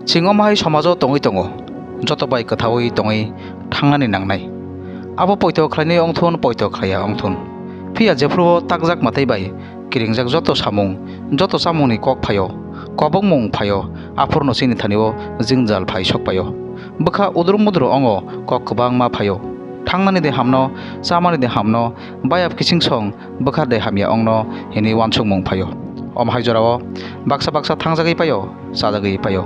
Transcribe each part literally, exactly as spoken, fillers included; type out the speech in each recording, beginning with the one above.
Chwng omo hai somajo tongwi tongo, joto bai kwthaui tongwi thangnani nangnai. Abo poito khlainai wngthun, poito khlaiya wngthun. Phiya jephruo takjak mwtai bai kiringjak joto samung, joto chamungni kok phaio, kobokmung phaio, aphurno chini thanio jwngjal phai sokpaio. Bwkha udru mudru wngo, kok kwbangma phaio. Thangnani de hamno, chamani de hamno, bayap kiching song, bwkha de hamya wngno hinwi uansukmung phaio. Omo hai jorao baksa baksa thangjagwi paio, chajagwi paio.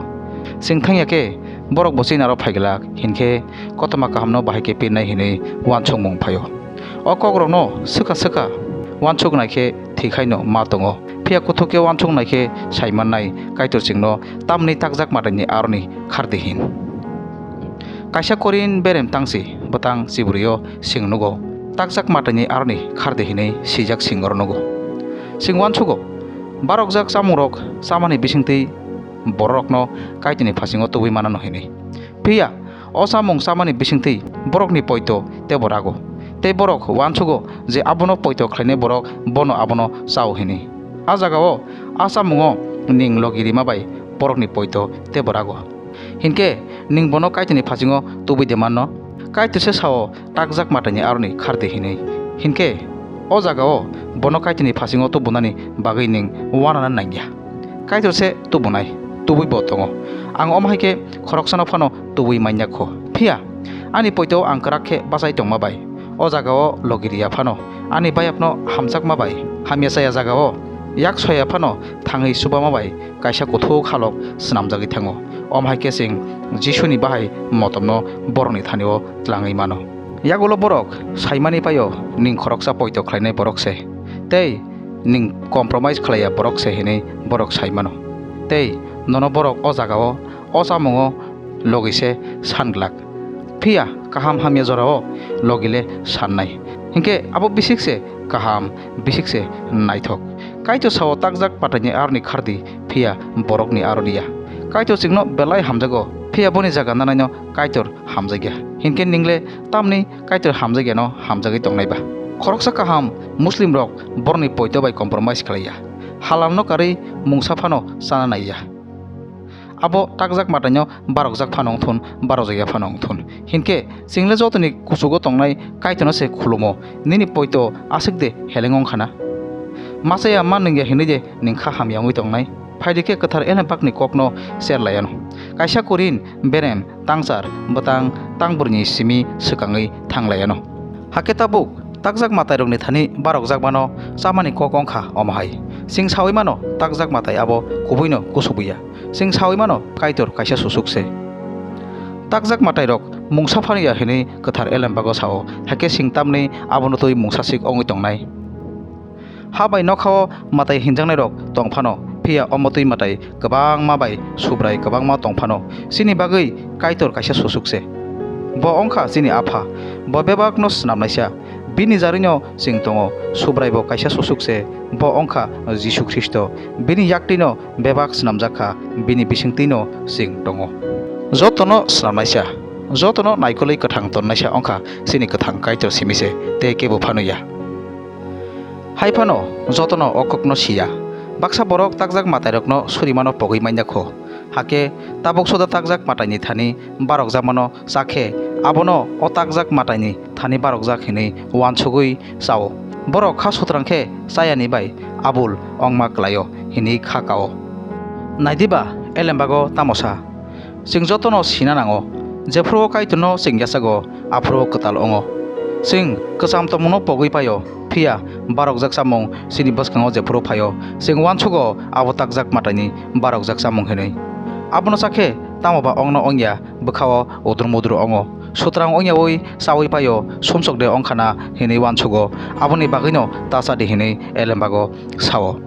Chwng thangya khe borok bo chini aro phaiglak hinkhe kothoma kahamno bahai khe pirnai hinwi uansukmung phaio. O kokrokno swkha swkha uansuknai khe thikhaino ma tongo. Phiya kuthuk khe uansuknai khe saimannai Kaitor chwngno tamni takjak mwtaini aroni khardi hin. Kaisa Korin berem tangsi bwtang chibrwio chwng nugo, takjak mwtaini aroni khardi hinwi swijak chwng oro nugo. Chwng uansugo, barokjak chamungrok chamani bisingtwi bororokno Kaitorni phasingo tubui manano hinwi. Phiya o chamung chamani bisingtwi borokni poito teibo rago. Tei borok uansugo je abono poito khlainai borok bono abono chao hinwi. A jagao a chamungo ning logi rima bai borokni poito teibo rago. Hinkhe ning bono Kaitorni phasingo tubui de manno? Kaitor se sao, takjak mwtaini aroni khardi hinwi. Hinkhe o jagao bono Kaitorni phasingo tubunani bagwi ning uanana nangya. Kaitor se tubunai, tubui bo tongo. Ang omo hai khe khoroksano phano tubui manya kho. Phiya ani poito ang kwrak khe bachai tongma bai, o jagao logi riya phano, ani bayapno hamjakma bai, hamya chaya jagao yak soya phano thangwi chubama bai kaisa kuthuk halok swnamjagwi thango. Omo hai khe chwng Jisuni bahai motomno borokni thanio tlangwi mano. Yagulo borok saimani paio ning khoroksa poito khlainai borok se, tei ning compromise khlaiya borok se hinwi borok sai mano. Tei nono borok o jagao o chamungo logi se san glak. Phiya kaham hamya jorao logi le sannai. Hinkhe abo bisik se kaham, bisik se naithok. Kaitor sao, takjak mwtaini aroni khardi, phiya borokni aroni ya. Kaitor chwngno belai hamjago, phiya boni jaga nanaino Kaitor hamjakya. Hinkhe ningle tamni Kaitor hamjakyano hamjagwi tongnai ba? Khoroksa kaham Muslimrok borokni poito bai compromise khlaiya. Halalno karwi mungsa phano chana naiya. Abo takjak mwtaino barokjak phano wngthun, barokjakya phano wngthun. Hinkhe chwngle jotoni kuchugo tongnai Kaitorno se khulumo, nini poito aswk de heleng wngkhana? Machaya ma nungya hinwi de ning kha hamya wngwi tongnai? Phaidi khe kwthar Elembakni kokno cher laiano. Kaisa Korin berem tangchar bwtang tangbrwini simi swkangwi thang laiano. Hakhe tabuk takjak mwtairokni thani barokjakmano chamani kok wngkha omo hai. Chwng saui mano takjak mwtai abo kubuino kusubuya. Chwng saui mano Kaitor kaisa susuk se. Takjak mwtairok mungsa phano ya hinwi kwthar Elembago sao, hakhe chwng tamni abono twi mungsasik wngwi tongnai. Ha bai nokhao mwtai hinjaknairok tong phano, phiya omo twi mwtai kwbangma bai Subrai kwbangma tong phano, chini bagwi Kaitor kaisa susuk se. Bo wngkha chini Apha, bo bebakno snamnaisa. Bini jarwino chwng tongo, Subrai bo kaisa susuk se, bo wngkha Jisu Khristo. Bini yaktwino bebak snamjak kha, bini bisingtwino chwng tongo. Jotono snamnaisa, jotono naikolwi kwthang tonnaisa wngkha chini kwthang Kaitor simi se, tei kebo phano ya. Hai phano jotono o kokno siya. Baksa borok takjak mwtairokno surimano pogwi manya kho. Hakhe tabuk soda takjak mwtaini thani barokjakmano chakhe, abono o takjak mwtaini thani barokjak hinwi uansugwi chao. Borok kha sutrang khe chayani bai abul wngma klaio hinwi kha kao. Naidiba, Elembago tamo sa? Chwng jotono sina nango, jephru o Kaitorno chwng yachago, aphuru o kwtal wngo. Chwng kwcham tongmungno pogwi paio, phiya barokjak chamung chini bwskango jephuru phaio, chwng uansugo abo takjak mwtaini barokjak chamung hinwi. Abono chakhe tamo ba ongno ongya, bwkhao udru mudru wngo. Sutrang wngyaui chaui paio, sumsok de wngkhana hinwi uansugo, aboni bagwino ta cha di hinwi Elembago sao.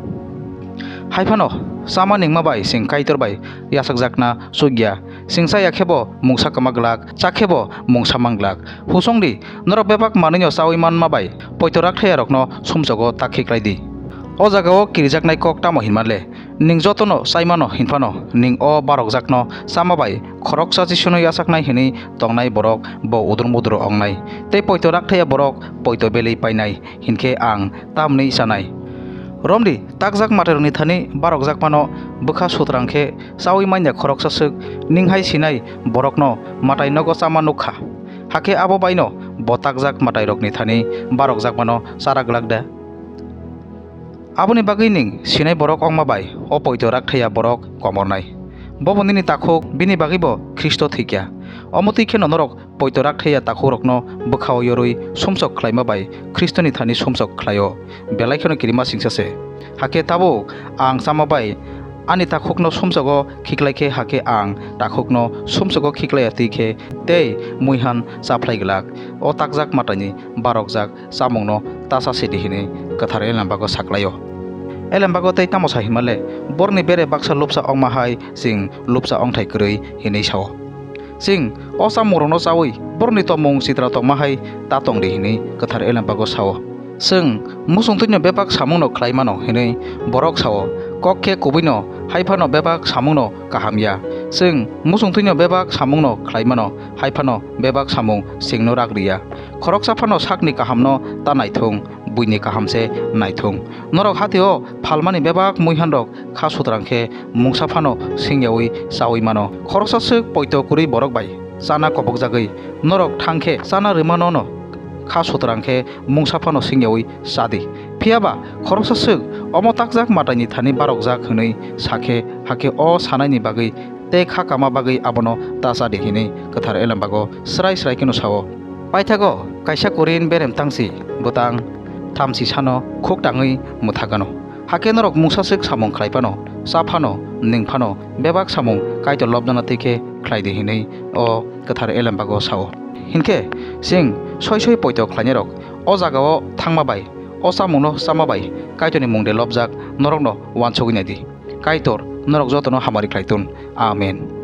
Hai phano, chama ningma bai chwng Kaitor bai yachakjakna chukya. Chwng chaya khebo mungsa kwma glak, cha khebo mungsa man glak. Husong di, norok bebak manwino chaui manma bai poito rakthayarokno sumsogo ta khiklai di. O jagao kirijaknai kok tamo hinma le? Ning jotono chaimano hinphano, ning o barokjakno chama bai khoroksa Jisuno yachaknai hinwi tongnai borok bo udru mudru wngnai, tei poito rakthaya borok poito belwi painai, hinkhe ang tamni chanai? Romdi, takjak mwtairokni thani barokjakmano bwkha sutrang khe chaui manya khoroksa swk ning hai sinai borokno mwtai nogo chama nuk kha. Hakhe abo baino bo takjak mwtairokni thani barokjakmano chara glak da? Aboni bagwi ning sinai borok ongma bai o poito rak thaiya borok komornai. Bobo nini takhuk, bini bagwibo Khristo thwikya. Omo twi kheno norok poito rak thaiya takhukrokno bwkhao yorwi sumsok khlaima bai Khristoni thani sumsok khlaio, belai kheno kirima singsa se. Hakhe tabuk ang chama bai ani takhukno sumsogo khiklai khe, hakhe ang takhukno sumsogo khiklaiya twi khe tei muihan chaphlai glak. O takjak mwtaini barokjak chamungno ta cha sidi hinwi kwthar elembago saklaio. Elembago tei tamo sa hinmale, borokni bere baksa lupsa ongma hai chwng lupsa ongthai kwrwi hinwi sao. Chwng o chamungrokno chaui borokni tongmung chitra tongma hai ta tong di hinwi kwthar elembago sao. Chwng muchung twino bebak samungno khlai mano hinwi borok sao, kok khe kubuino hai phano bebak samungno kaham ya. Chwng muchung twino bebak samungno khlai mano hai phano bebak samung chwngno rak riya. Khoroksa phano sakni kahamno ta naithung, buini kaham se naithung. Norok hatio phalmani bebak muihanrok kha sutrang khe mungsa phano singyaui chaui mano. Khoroksa swk poito kwrwi borok bai chana kobokjagwi norok thang khe chana rwmanono kha sutrang khe mungsa phano singyaui cha di. Phiya ba khoroksa swk omo takjak mwtaini thani barokjak hwnwi sa khe, hakhe o sanaini bagwi tei kha kama bagwi abono ta cha di hinwi kwthar elembago srai srai kheno sao. Paithago kaisa Korin berem tangsi bwtang thamsi sano khuk tangwi mwthagano. Hakhe norok mungsa swk samung khlai phano, cha phano, nwng phano bebak samung Kaitor lobjana twi khe khlai di hinwi o kwthar elembago sao. Hinkhe chwng soi soi poito khlainairok o jagao thangma bai, o chamungno chama bai Kaitorni mung de lobjak norokno uansugwi nai di. Kaitor norok jotono hamari khlai tun. Amen.